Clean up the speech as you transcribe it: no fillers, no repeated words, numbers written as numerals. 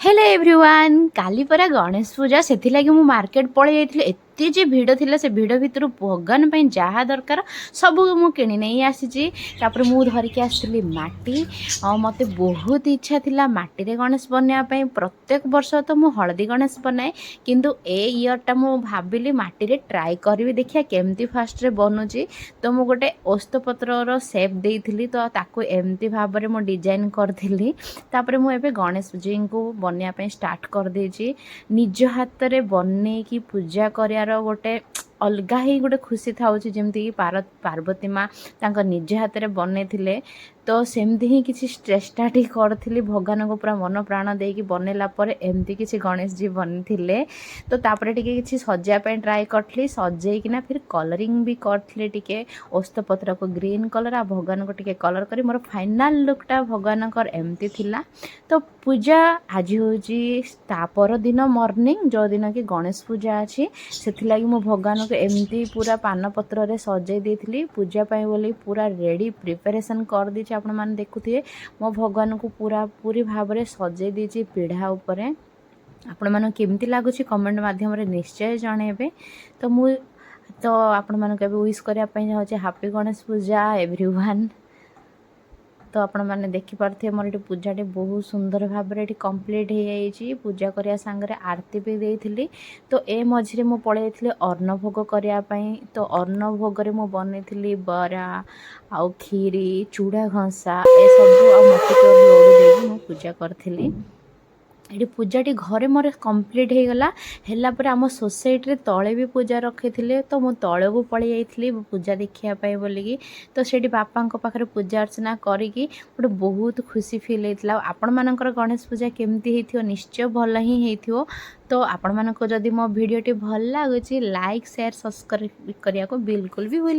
Hello everyone, କାଲି ପରା ଗଣେଶ ପୂଜା। ସେଥିଲାଗି ମୁଁ ମାର୍କେଟ ପଳେଇ ଯାଇଥିଲି। ଏତେ ଯେ ଭିଡ଼ ଥିଲା, ସେ ଭିଡ଼ ଭିତରୁ ଭଗବାନ ପାଇଁ ଯାହା ଦରକାର ସବୁ ମୁଁ କିଣି ନେଇ ଆସିଛି। ତାପରେ ମୁଁ ଧରିକି ଆସିଥିଲି ମାଟି। ଆଉ ମୋତେ ବହୁତ ଇଚ୍ଛା ଥିଲା ମାଟିରେ ଗଣେଶ ବନେଇବା ପାଇଁ। ପ୍ରତ୍ୟେକ ବର୍ଷ ତ ମୁଁ ହଳଦୀ ଗଣେଶ ବନାଏ, କିନ୍ତୁ ଏ ଇୟର୍ଟା ମୁଁ ଭାବିଲି ମାଟିରେ ଟ୍ରାଏ କରିବି, ଦେଖିବା କେମିତି ଫାଷ୍ଟରେ ବନୁଛି। ତ ମୁଁ ଗୋଟେ ଓସ୍ତପତ୍ରର ସେପ୍ ଦେଇଥିଲି, ତ ତାକୁ ଏମିତି ଭାବରେ ମୁଁ ଡିଜାଇନ୍ କରିଥିଲି। ତାପରେ ମୁଁ ଏବେ ଗଣେଶଜୀଙ୍କୁ ବନେଇବା ପାଇଁ ଷ୍ଟାର୍ଟ କରିଦେଇଛି। ନିଜ ହାତରେ ବନେଇକି ପୂଜା କରିବାର ଗୋଟେ ଅଲଗା ହିଁ ଗୋଟେ ଖୁସି ଥାଉଛି। ଯେମିତିକି ପାର୍ବତୀ ମା ତାଙ୍କ ନିଜ ହାତରେ ବନେଇଥିଲେ, ତ ସେମିତି ହିଁ କିଛି ଚେଷ୍ଟା ଟିକେ କରିଥିଲି। ଭଗବାନଙ୍କୁ ପୁରା ମନ ପ୍ରାଣ ଦେଇକି ବନେଇଲା ପରେ ଏମିତି କିଛି ଗଣେଶଜୀ ବନିଥିଲେ। ତ ତାପରେ ଟିକେ କିଛି ସଜେଇବା ପାଇଁ ଟ୍ରାଏ କରିଥିଲି। ସଜେଇକିନା ଫିର୍ କଲରିଂ ବି କରିଥିଲି ଟିକେ। ଓସ୍ତପତ୍ରକୁ ଗ୍ରୀନ୍ କଲର୍ ଆଉ ଭଗବାନଙ୍କୁ ଟିକେ କଲର୍ କରି ମୋର ଫାଇନାଲ୍ ଲୁକ୍ଟା ଭଗବାନଙ୍କର ଏମିତି ଥିଲା। ତ ପୂଜା ଆଜି ହେଉଛି ତା ପରଦିନ ମର୍ଣ୍ଣିଂ, ଯେଉଁଦିନ କି ଗଣେଶ ପୂଜା ଅଛି। ସେଥିଲାଗି ମୁଁ ଭଗବାନଙ୍କୁ ଏମିତି ପୁରା ପାନପତ୍ରରେ ସଜେଇ ଦେଇଥିଲି। ପୂଜା ପାଇଁ ବୋଲି ପୁରା ରେଡ଼ି ପ୍ରିପାରେସନ୍ କରିଦେଇଛି। ଆପଣମାନେ ଦେଖୁଥିବେ, ମୋ ଭଗବାନଙ୍କୁ ପୁରା ପୁରି ଭାବରେ ସଜେଇ ଦେଇଛି ପିଢ଼ା ଉପରେ। ଆପଣମାନଙ୍କୁ କେମିତି ଲାଗୁଛି, କମେଣ୍ଟ ମାଧ୍ୟମରେ ନିଶ୍ଚୟ ଜଣେଇବେ। ତ ମୁଁ ତ ଆପଣମାନଙ୍କୁ ଏବେ ୱିଶ୍ କରିବା ପାଇଁ ଚାହୁଁଛି, ହାପି ଗଣେଶ ପୂଜା ଏଭ୍ରି ୱାନ୍। ତ ଆପଣମାନେ ଦେଖିପାରୁଥିବେ, ମୋର ଏଠି ପୂଜାଟି ବହୁତ ସୁନ୍ଦର ଭାବରେ ଏଠି କମ୍ପ୍ଲିଟ୍ ହେଇଯାଇଛି। ପୂଜା କରିବା ସାଙ୍ଗରେ ଆରତି ବି ଦେଇଥିଲି। ତ ଏ ମଝିରେ ମୁଁ ପଳେଇ ଯାଇଥିଲି ଅନ୍ନ ଭୋଗ କରିବା ପାଇଁ। ତ ଅନ୍ନ ଭୋଗରେ ମୁଁ ବନେଇଥିଲି ବରା ଆଉ କ୍ଷୀରି, ଚୁଡ଼ା ଘଷା ଏସବୁ ଆଉ ମୋତିଚୁର ଲଡ଼ୁ ଦେଇକି ମୁଁ ପୂଜା କରିଥିଲି। ଏଠି ପୂଜାଟି ଘରେ ମୋର କମ୍ପ୍ଲିଟ୍ ହେଇଗଲା। ହେଲା ପରେ ଆମ ସୋସାଇଟିରେ ତଳେ ବି ପୂଜା ରଖିଥିଲେ, ତ ମୁଁ ତଳକୁ ପଳେଇ ଯାଇଥିଲି ପୂଜା ଦେଖିବା ପାଇଁ ବୋଲିକି। ତ ସେଇଠି ବାପାଙ୍କ ପାଖରେ ପୂଜା ଅର୍ଚ୍ଚନା କରିକି ଗୋଟେ ବହୁତ ଖୁସି ଫିଲ୍ ହେଇଥିଲା। ଆଉ ଆପଣମାନଙ୍କର ଗଣେଶ ପୂଜା କେମିତି ହେଇଥିବ? ନିଶ୍ଚୟ ଭଲ ହିଁ ହେଇଥିବ। ତ ଆପଣମାନଙ୍କୁ ଯଦି ମୋ ଭିଡ଼ିଓଟି ଭଲ ଲାଗୁଛି, ଲାଇକ୍, ସେୟାର, ସବସ୍କ୍ରାଇବ୍ କରିବାକୁ ବିଲକୁଲ ବି ଭୁଲି